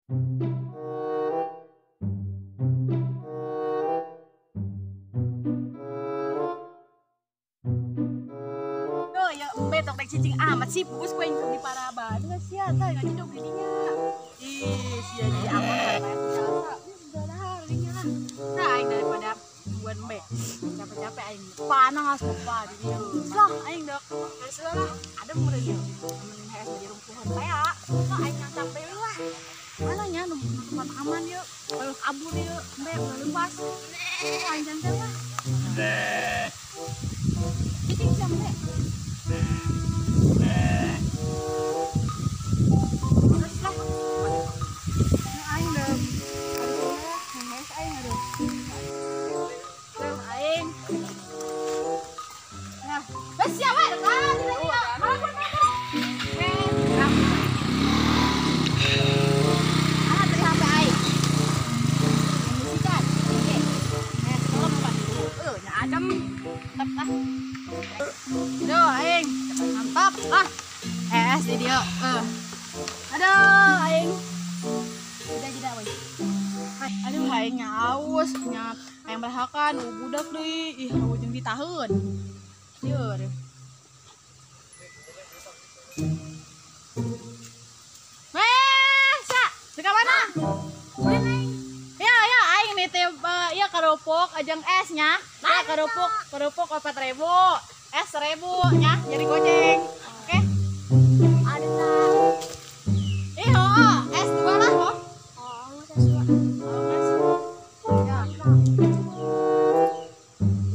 Tuh ya embe tok tek cicing amat sih bus ku aing di paraban geus sia tah ngajedog di dinya. Ih, sia jadi aman jasa. Udah dinya lah. Nah, aing daripada nungguan embe. Capek-capek aing panas lupa di dieu. Lah aing dok. Geus lah, adem meureun ieu. Amun hees jadi rumpuhan teh ya. Lah aing yang capek lah. Mana nya nu tempat aman yeuh. Kalau kabur yeuh, embe ulah lepas. Aing jantan lah. Cicing sia embe. Terus lah. Aing deh. Hees aing aduh. Aing. Nah, wes siap we. Ah, tidak tidak. Kabur kabur. Ah, dari HP aing. Musikan. Oke. Tolong Pak. Nya adem. Tetep ah. Aduh, aing. Mantap ah. Di dia. Aduh, aing. Udah jeda we. Aduh, aing aus nya. Aing berahakan, budak deui. Ih, ujung ditaheun. Lieur. Weh, sa, deka mana? Ya, ya, aing nitip ya kerupuk ajeng es nya. Ya kerupuk, kerupuk 4.000, es 1.000 nya, jadi goceng. Oke. Ada tak? Ih, oh, es 2 lah, oh. Oh, es 2. Oh, es. Ya.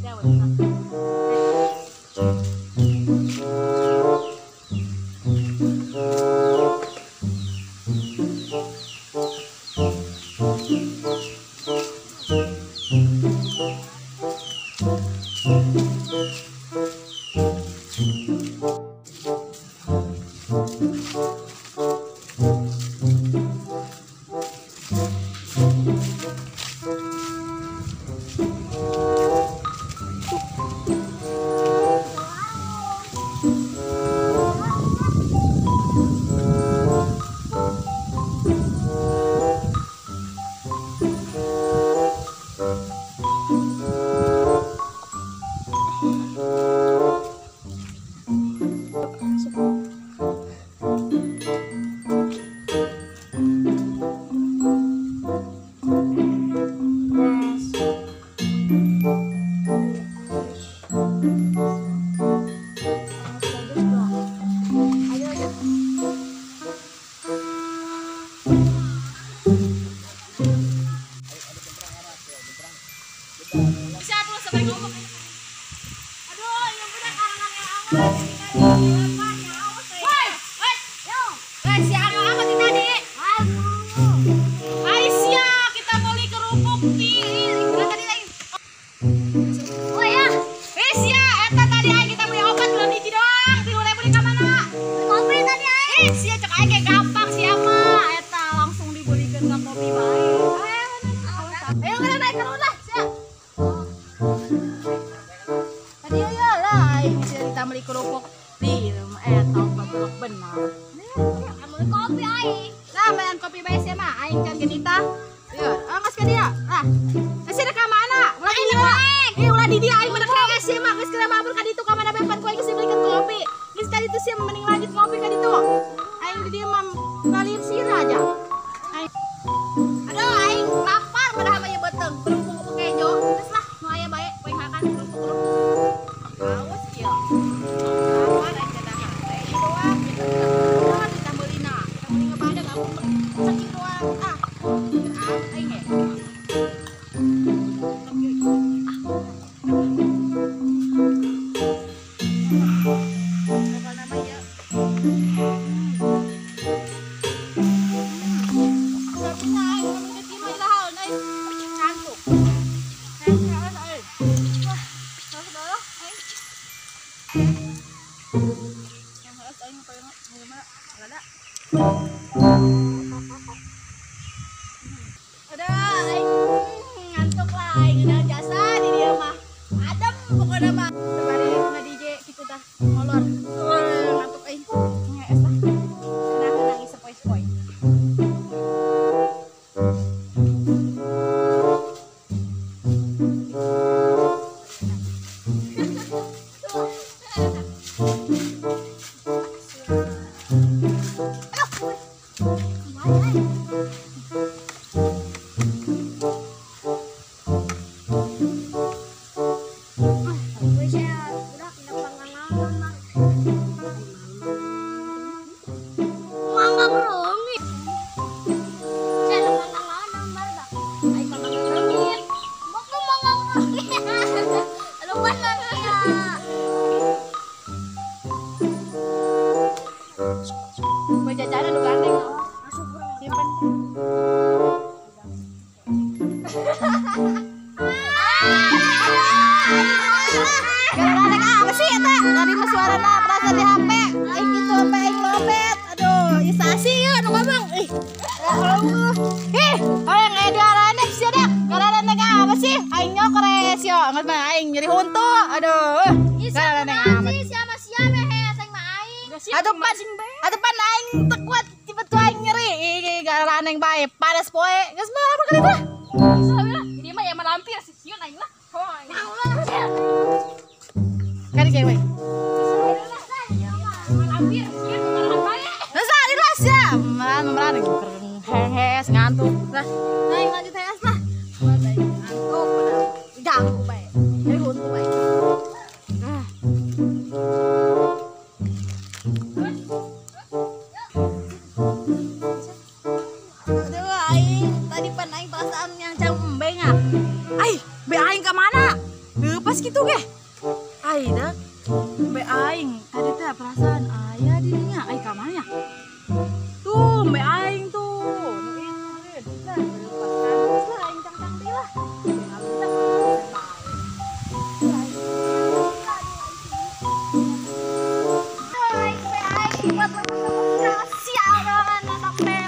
Tidak, weh. Ada Atuh pan aing teu kuat tiba-tiba aing nyeri. Garaneng bae panas poe. Geus mah apa kali tah? Ini mah ya malampir si sieun aing lah. Kari cewek. Malampir sieun malahan bae. Geus ah dilas ya. Memerani hehes ngantuk. Lah, aing lanjut hees lah. Ngantuk padahal ganggu bae. Nyeri huntu bae. Gitu ge. Ai dah. Be aing tadi teh perasaan aya di dinya. Ai ka mana? Tuh, be aing tuh. Nu itu. Nah, lepaskan lah aing cangcang deui lah. Aing be aing buat sialan sampe.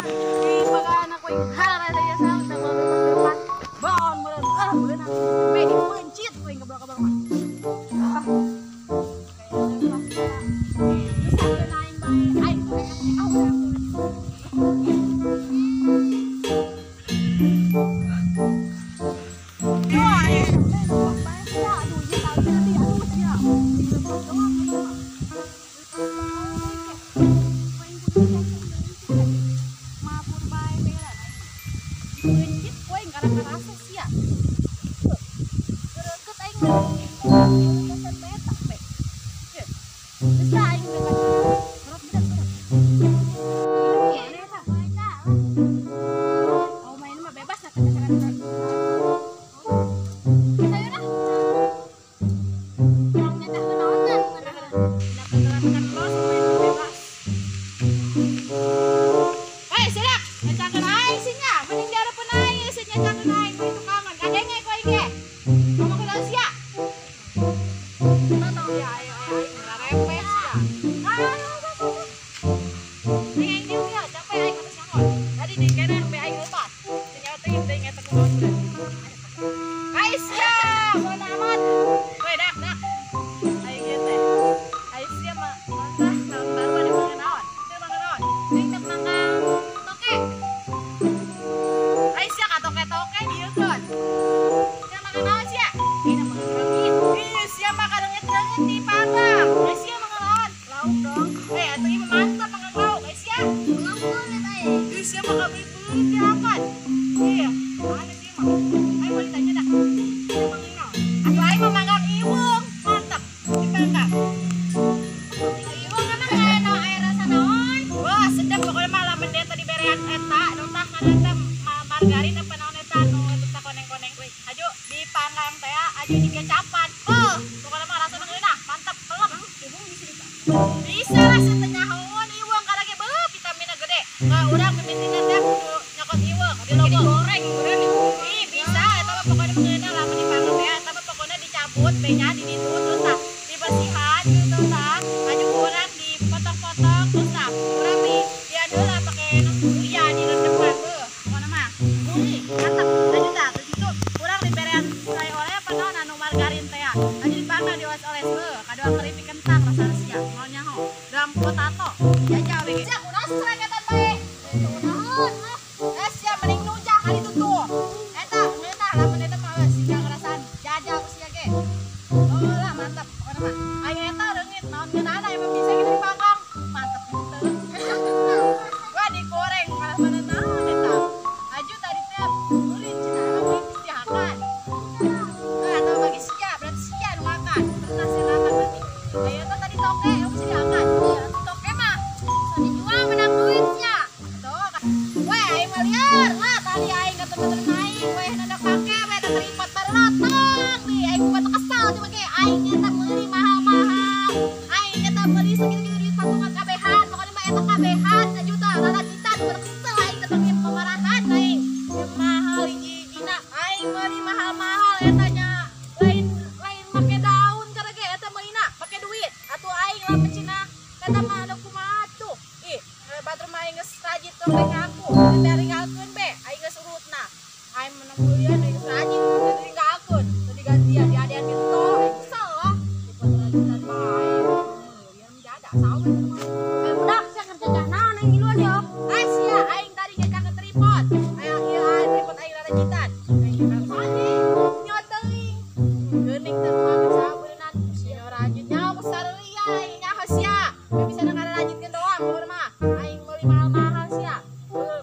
Ih, bagan aku aing harara saya sama lepas. Bon, meureun ah meureun be dipencit ku aing goblok-goblok mah. batur-batur aing we nu pake we eta tripod barotong di aing mah kesel coba ge aing eta meuli mahal-mahal. Aing eta meuli sakitu-kitu duit patungan kabehan, pokona mah eta kabehan sajuta lalajitan nu kesel aing teh pake pamarahan aing. Mahal hiji-hijina aing meuli mahal-mahal eta nya. Lain lain make daun karena ge eta meulina make duit. Atuh aing lamun cenah eta mah anu kumaha tuh. Ih, batur mah aing geus rajin tong teh ngaku, teh ringgalkeun be, aing geus urutna. Aing menang kuliah aing geus rajin teh ringgalkeun, teu digantian diadean ge teu aing kesel lah. Dipot rajitan mah aing. Yang jada sawe eta mah. Eh budak sia kerja dah naon aing ngiluan yo. Ah sia aing tadi ge ka tripod. Aya ieu aing tripod aing rarajitan. Aing ge ka nyot teuing. Geuning teh mah sabeunan sia rajin nyaho sarelia aing nyaho sia. Teu bisa ngararajitkeun doang pokona mah. Aing meuli mahal-mahal sia.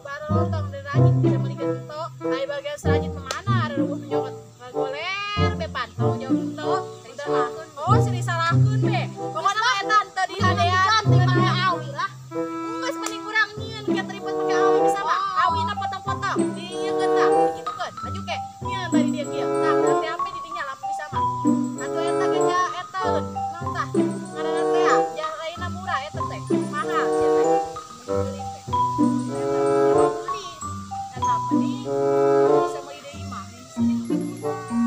Baru lontong dan rajin bisa meuli gento. Aing bagian serajit mah mana ada rubuh nyokot ngagoler bepan tanggung jawab henteu. Oh sini salahkeun be. Pokona mah eta teu dihadean Ganti make awi lah. Geus mending urang nyieun ke tripod make awi bisa mah. Awina potong-potong, diieukeun tah, digitukeun. Aju ke, nyieun tadi dia kieu. Tah, berarti ampe di dinya lamun bisa mah. Atuh eta ge ja eta naon tah? Ngaranna teh ja lainna murah eta teh. Mahal sia teh. Meuli teh. Eta meuli. Eta mending bisa meuli deui mah. Sakitu-kituna.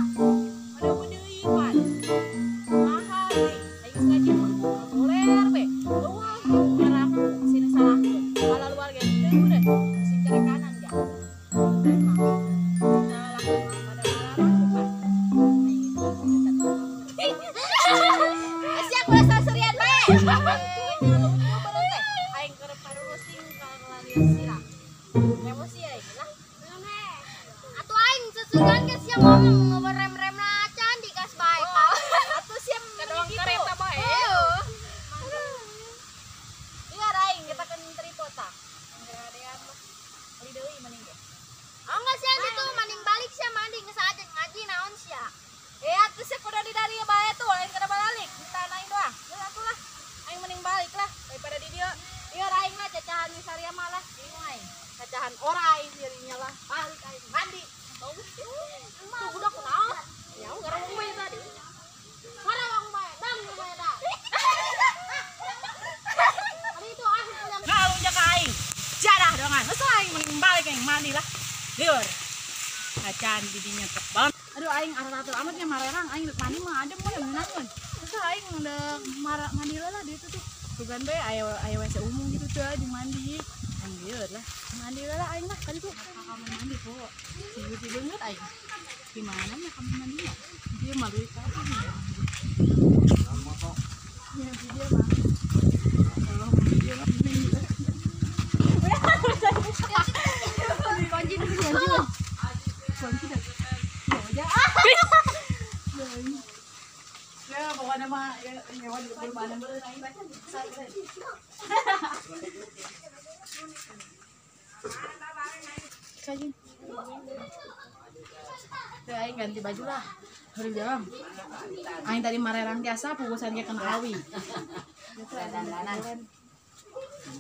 Ada deui pan. Mahal deui. Aing geus rajin mah. Goler be. Luar ngaraku sini salahkeun. Malah luar ge teu bener. Sing carekanan ja. Teh mah. Salahkeun mah pada malah pan. Asia gua saserian bae. Nya lucu bener teh. Aing keur parurusing kalalian sirah. Emosi aing lah. Atuh aing sesugan ge sia ngomong ngewerem-rem acan digas bae ka. Atuh sia Kadang gitu. kereta bae. Iya aing kita kan tripod tah. Ngeradean mah. Beli deui mending ge. Oh enggak sia situ mending balik sia mandi geus aja ngaji naon sia. Eh atuh sia kudu di dari bae tuh lain kada balik. Di tanah aing doang. Geus atuh lah. Aing mending balik lah daripada di dieu. Iya aing lah cacahan misaria mah lah. Bingung aing. Cacahan ora aing dirinya lah. Balik aing mandi. Tuh budak kunaon? Ya ngarawang bae tadi. Ngarawang bae, dam bae dah. Kali itu ah yang Ngalung jaka aing. Jadah dongan. Geus aing mending balik aing mandi lah. Liur. Acan didinya tebal. Aduh aing arah-arah amat nya marerang aing deuk mandi mah adem we ngeunaheun. Terus aing deuk mandi lah di itu tuh. Tugan be aya aya WC umum gitu tuh jeung mandi. Aing lieur lah. Mandi lah aing lah kali tuh. Ka kamar mandi kok. Sibuk beungeut aing. Gimana nya kamar mandinya? Dia malu ka ya. Ya dia mah. Kunci kunci. Kunci dah. Ya. Ya pokoknya mah ya nyawa juga belum ada belum aing. Kajin. Tuh aing ganti baju lah. Harus jam. Aing tadi marerang biasa pugusan ge kena awi.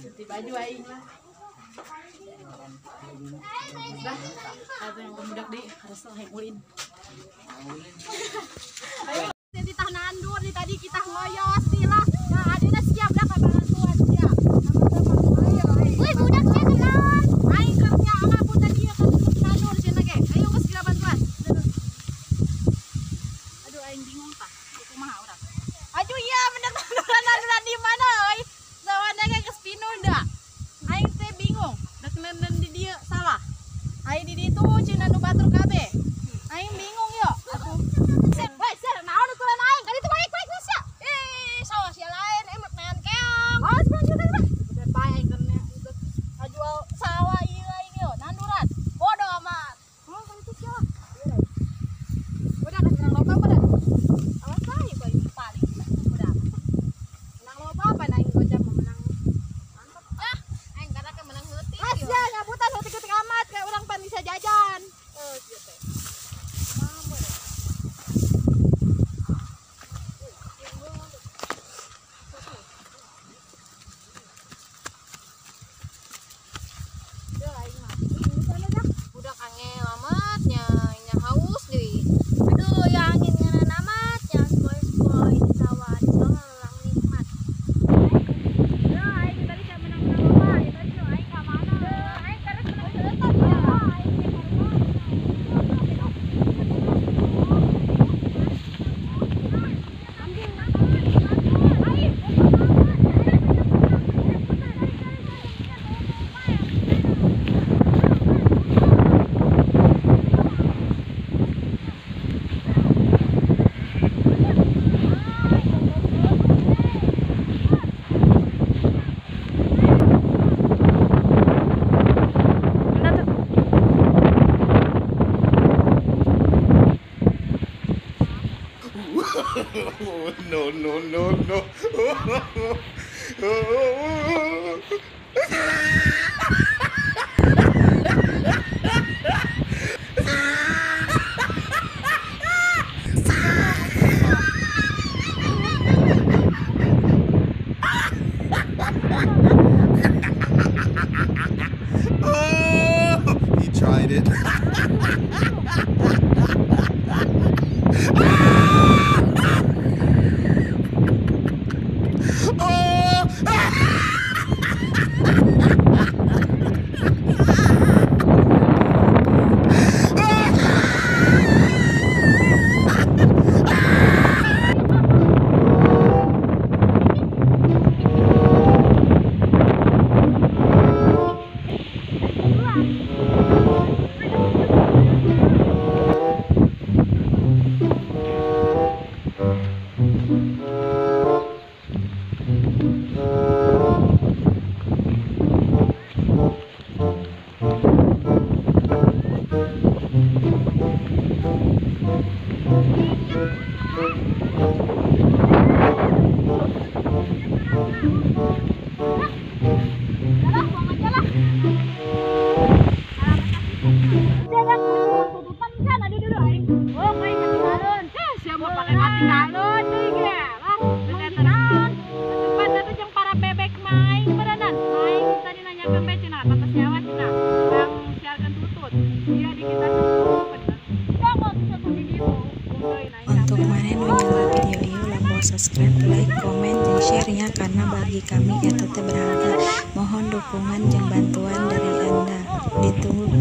Ganti baju aing lah. Dah, atau yang pemudak di harus aing ulin. Ayo di tanah nandur di tadi kita ngoyos lah. Nah, adina siap dah ka bantuan siap. Sama-sama ayo. Woi budak sia kenaon? Aing kerja ama pun tadi ya kan nandur cenah ge. Ayo geus segera bantuan. Aduh aing bingung tah. Kumaha urang. Aduh iya bener nanduran di mana euy? Sawana ge geus pinuh da. Aing teh bingung. Dek nenden di dieu salah. Aing di ditu cenah nu batur kabeh. Aing bingung yo. Atuh. Woi, sir, naon utulan aing? Kali itu balik balik sia. Eh, salah sia. No, no, no, no. Oh, he tried it. Untuk maneh nu nyala video ieu lamun subscribe, like, komen, jeung share-nya karena bagi kami eta teh berharga. Mohon dukungan jeung bantuan dari Anda. Ditunggu